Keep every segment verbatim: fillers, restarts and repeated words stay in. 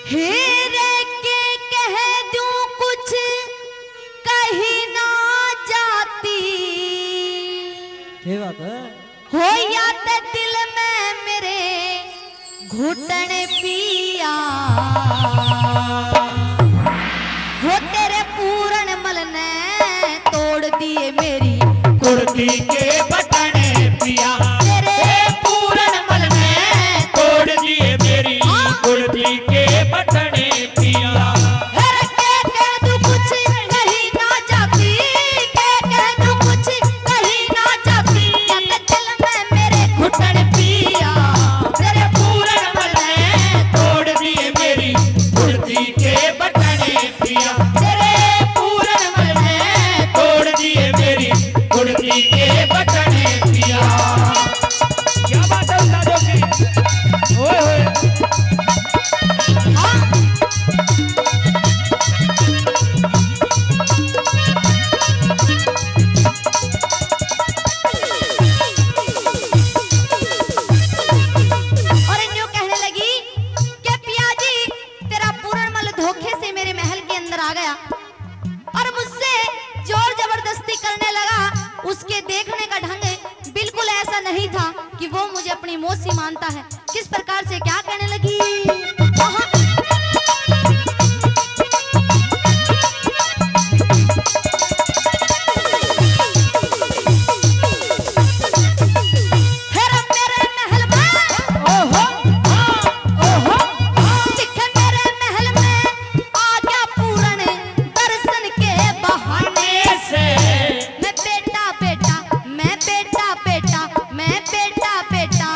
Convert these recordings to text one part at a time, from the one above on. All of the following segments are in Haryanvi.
फिर के कह दूं कुछ कही ना जाती। क्या बात है? हो या ते दिल में मेरे घुटन पिया, हो तेरे पूरण मल ने तोड़ दिए मेरी कुर्ती के बटन पिया। तेरे पूरण मल ने तोड़ दिए मेरी हाँ। कुर्ती के बटन पिया। हर के कह दूं कुछ कही ना जाती, के कह दूं कुछ कही ना जाती। या ते दिल में मेरे घुटन पिया, तेरे पूरण मल ने तोड़ दिए मेरी कुर्ती के बटन पिया। तेरे पूरण मल ने तोड़ दिए मेरी कुर्ती के बटन पिया। क्या बात है उस्तादों की? ओए होए। हाँ। और न्यू कहने लगी कि पिया जी, तेरा पूरण मल धोखे से मेरे महल के अंदर आ गया और मुझसे जोर जबरदस्ती करने लगा। उसके देखने का ढंग बिल्कुल ऐसा नहीं था कि वो मुझे अपनी मौसी मानता है। किस प्रकार से क्या कहने लगी? आहा। फिर मेरे महल में, ओहो, हाँ, ओहो, हाँ। दिखे मेरे महल में आ गया पूरण दर्शन के बहाने से। मैं बेटा बेटा, मैं बेटा बेटा, मैं बेटा बेटा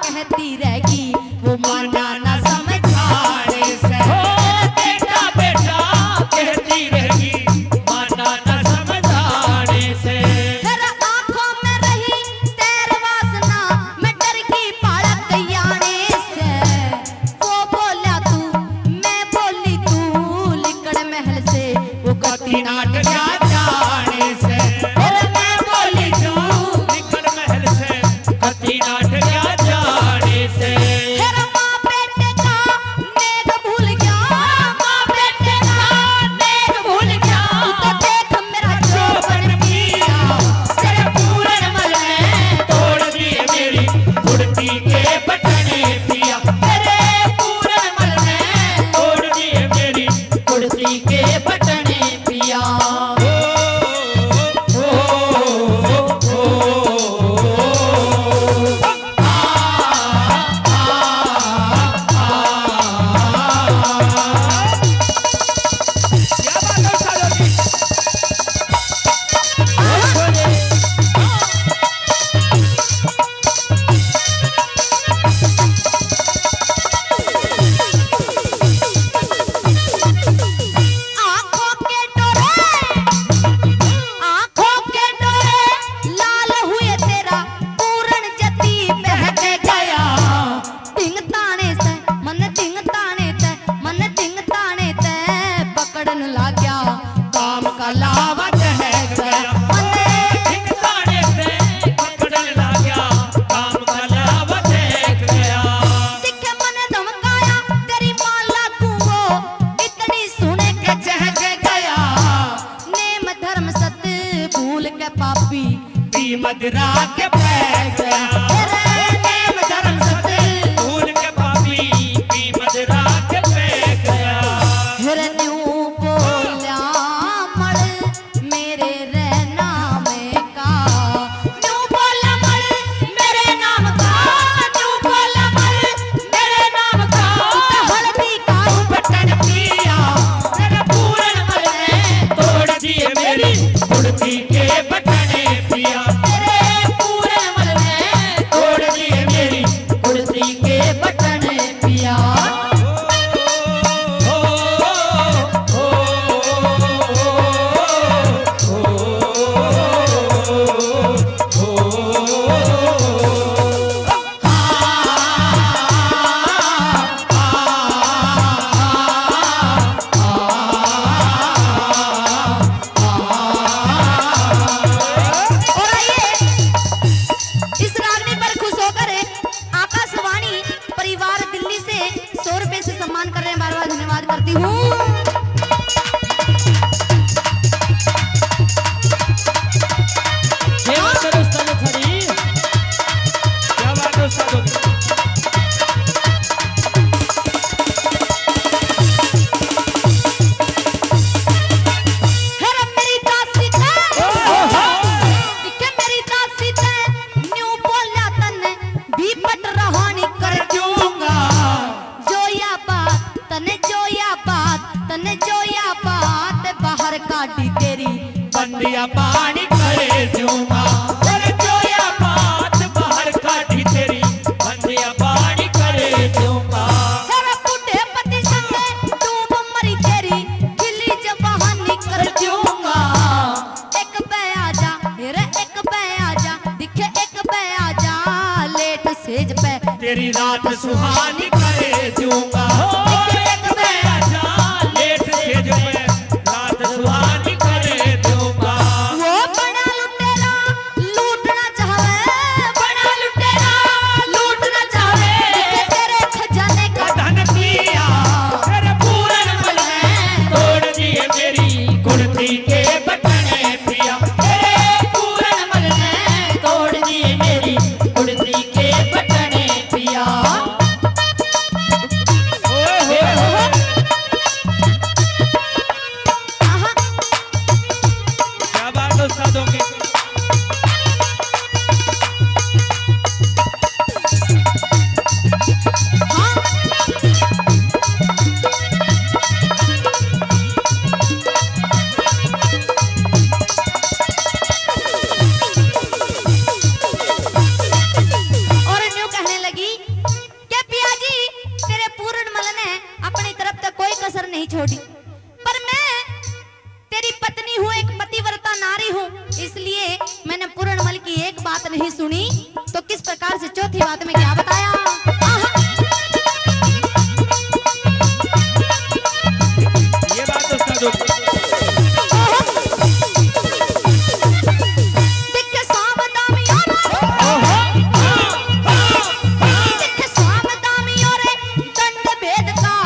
कहती रहेगी, वो माना ना समझाने से। ओ बेटा बेटा कहती रहेगी, माना ना समझाने से। फिर आंखों में रही तैर वासना, मैं डर गई बालक याने से। वो बोला तू, मैं बोली तू, लिकड़ महल से, वो कति नाट गया जाने से। और मैं बोली तू, निकल महल से, कति नाट गया जाने से। फिर माँ बेटे का नेग भूल गया, माँ बेटे का नेग भूल गया। तू तो देख मेरा जोबन पिया, तेरे पूरण मल ने तोड़ दिए मेरी कुर्ती के बटने पिया, तेरे पूरण मल ने तोड़ दिए मेरी कुर्ती के बटने पिया। ओ, ओ, ओ, ओ, ओ। आंखों के डोरे, आंखों के डोरे लाल हुए तेरा पूरण जती बहक गया। ढिंग ताने से, मन ढिंग ताने से, मन ढिंग ताने से पकड़न लाग्या, काम का लावा ठहक गया। मन ढिंग ताने से पकड़न लाग्या, काम का लावा ठहक गया। दिखे मन धमकाया, तेरी माँ लागू वो, इतनी सुन के चहक गया। नेम धर्म सत भूल के पापी पी मदिरा के पै गया। अरे नेम धर्म सत भूल के पापी पी मदिरा के पै गया। अरे न्यू बोल्या मल मेरे रे नाम का, न्यू बोला मल मेरे नाम का, न्यू बोला मल मेरे नाम का। तू तो हल्दी का बटन पिया, तेरा पूरण मल ने तोड़ दिए मेरी कुर्ती के बटने पिया। तेरे पूरण मल ने तोड़ दिए मेरी कुर्ती के बटने पिया। और आइए, इस रागनी पर खुश होकर आकाशवाणी परिवार दिल्ली से सौ रुपए से सम्मान कर रहे हैं बार बार। करती हूँ। क्या बात है उस्ताद थारी, क्या बात है उस्ताद की। हेरा मेरी दासी तै, दिखे मेरी दासी तै, न्यू बोल्या तन्ने भी पट रहानी कर दूंगा। जो या बात तने, जो या बात तने, जो या बात बाहर काटी तेरी, बंदिया पानी करे दूंगा। अरे जो या बात बाहर काटी तेरी, बंदिया पानी करे दूंगा। तेरा बूढ़े पति संगे डूब मरी तेरी, खिली जवानी कर दूंगा। एक बे आजा, रे एक बे आजा, दिखे एक बे आजा, लेट सेज पे तेरी रात सुहानी करे दूंगा। हो, एक बे आजा, लेट सेज पे रात सुहानी करे दूंगा। वो बड़ा लुटेरा लूटना चाहवे, बड़ा लुटेरा लूटना चाहवे, दिखे तेरे खजाने का धन पिया, तेरे पूरन मल ने तोड़ दिए मेरी कुर्ती के बटने पिया, तेरे पूरन मल ने तोड़ दिए मेरी कुर्ती के बटने पिया। ओए होए होए। आहा। क्या बात है उस्तादों की। और न्यू कहने लगी कि पिया जी, तेरे पूरण मल ने अपनी तरफ तक कोई कसर नहीं छोड़ी, पर मैं तेरी पत्नी हूँ, एक पतिव्रता नारी हूँ, इसलिए मैंने पूरणमल की एक बात नहीं सुनी, तो किस प्रकार से चौथी बात में क्या बताया? आहा। ये बात तो उस्ताद हो। देख सावधानी हो रे, देख सावधानी हो रे, दंड भेद का